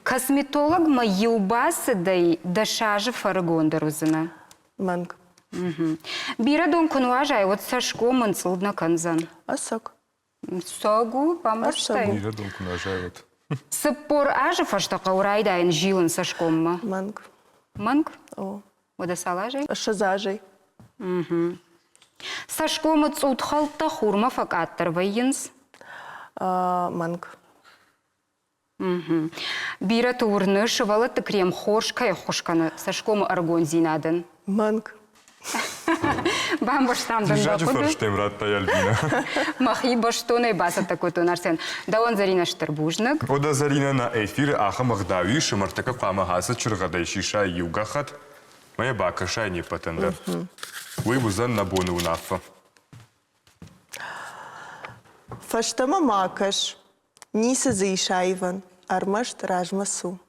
Косметологмӕ иу бацыдӕй дӕс азы фӕрыгондӕр уыдзынӕ. Мӕнг. Бирӕ дон куы нуазай, уӕд цӕсгом ӕнцъылд нӕ кӕндзӕн. Ӕцӕг. Сог у, бамбӕрстай? Бирӕ дон куы нуазай, уӕд. 40 азы фӕстӕ хъӕуы райдайын зилын цӕсгоммӕ. Мӕнг. Мӕнг? О. Уӕдӕ цал азӕй? 20 азӕй. Цӕсгомы цъутхӕлттӕ хурмӕ фӕкъаддӕр вӕййынц? Мӕнг. Бирӕты уырны, сывӕллӕтты крем хорз кӕй ӕххуыс кӕны цӕсгомы ӕрыгондзинадӕн. Мӕнг. Бамбӕрстам дын дӕ Диссаджы хъуыды. фӕрстӕм радта Альбинӕ. Мӕхи бӕстонӕй бацӕттӕ кодтон, Арсен. Дӕуӕн, Зӕринӕ, стыр бузныг. Ода Зӕринӕ нӕ эфиры ахӕм ӕгъдау ис, ӕмӕ ӕртӕккӕ хъуамӕ ацы чыргъӕдӕй сисай иу гӕххӕтт, ӕмӕ йӕ бакӕсай не ппӕтӕн дӕр. Уый уыдзӕн нӕ боны уынаффӕ. Фӕстӕмӕ ма кӕс. Ницы дзы ис аивӕн, ӕрмӕст размӕ цу.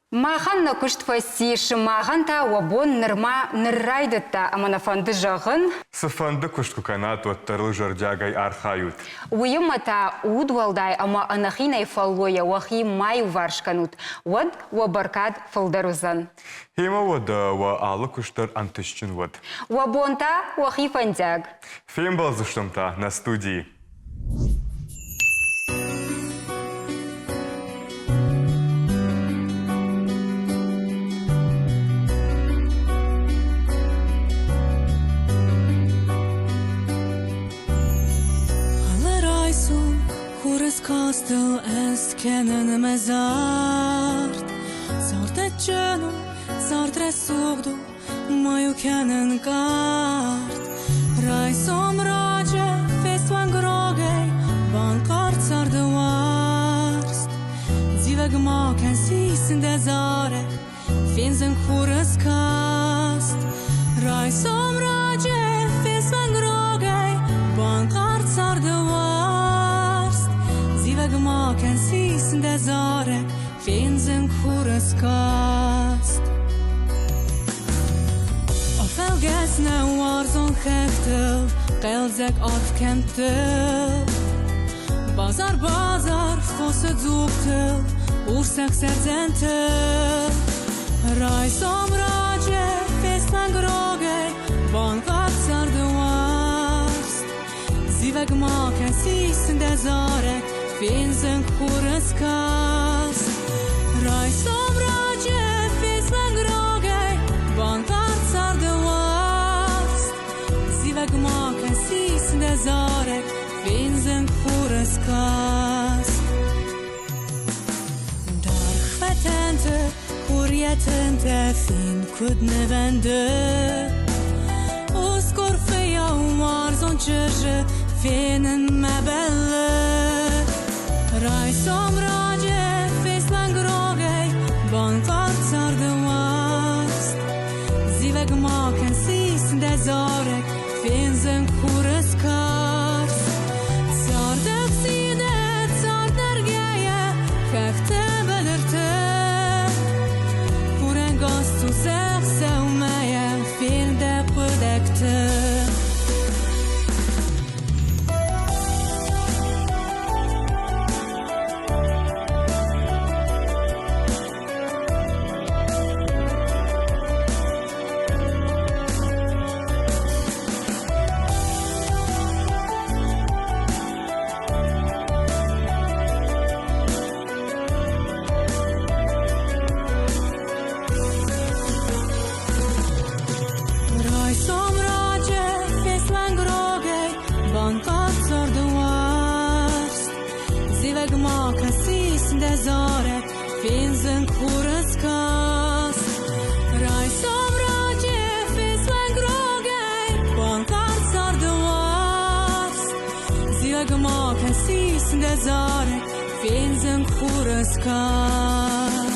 Махӕн нӕ куыст фӕцис, махӕн та уӕ бон нырма ныр райдыдта ӕмӕ нӕ фӕнды зӕгъын. Цыфӕнды куыст куы кӕнат, уӕддӕр ыл зӕрдиагӕй архайут. Уыимӕ та удуӕлдай ӕмӕ ӕнӕхинӕй фӕллойӕ уӕхи ма иуварс кӕнут, уӕд уӕ бӕркад фылдӕр уыдзӕн. Гъемӕ уӕдӕ уӕ алы куыст дӕр ӕнтыстджын уӕд. Уӕ бон та уӕхи фӕндиаг. Фембӕлдзыстӕм та нӕ студийы. Алы райсом хурыскастыл ӕз кӕнын мӕ зард. Цард адджын у, цард рӕсугъд у, ма-иу кӕнын кард. Райсом раджы фестуӕнг рогӕй банкъард царды уарзт. Зивӕг ма кӕн, сисын дӕ зарӕг, фендзӕн хурыскаст. Райсом раджы фестуӕнг рогӕй банкъард царды уарзт. Зивӕг ма кӕн, сисын дӕ зарӕг, Фендзӕн хурыскаст. Афӕлгӕс нӕ уарзон хӕхтыл, хъӕлдзӕг арф кӕмттыл. Базар, базар, фосы дзугтыл, урс ӕхсӕрдзӕнтыл. Райсом раджы фестмӕнг рогӕй банкъард царды уарзт. Зивӕг ма кӕн, сисын дӕ зарӕг, фендзӕн хурыскаст. Райсом раджы фестмӕнг рогӕй банкъард царды уарзт. Зивӕг ма кӕн, сисын дӕ зарӕг, фендзӕн хурыскаст. Даргъ фӕтӕнты хур йӕ тынтӕ фин куыд нывӕнды. Усгур фыййау уарзон чызджы фенынмӕ бӕллы. Райсом раджы фестмӕнг рогӕй банкъард царды уарзт. Зивӕг ма кӕн, сис дӕ зарӕг, фендзӕн хурыскаст. Цардӕхсидӕ, цард нӕргӕйӕ, хӕхтӕ, быдырты. Хурӕнгас сусӕг сӕумӕйӕ фен дӕ хъуыдӕгты. Райсом раджы фесмӕнг рогӕй банкъард царды уарзт. Зивӕг ма кӕсис дӕ зарӕг, фендзӕн хурыскаст. Райсом раджы фесмӕнг рогӕй банкъард царды уарзт. Зивӕг ма кӕсис дӕ зарӕг, фендзӕн хурыскаст.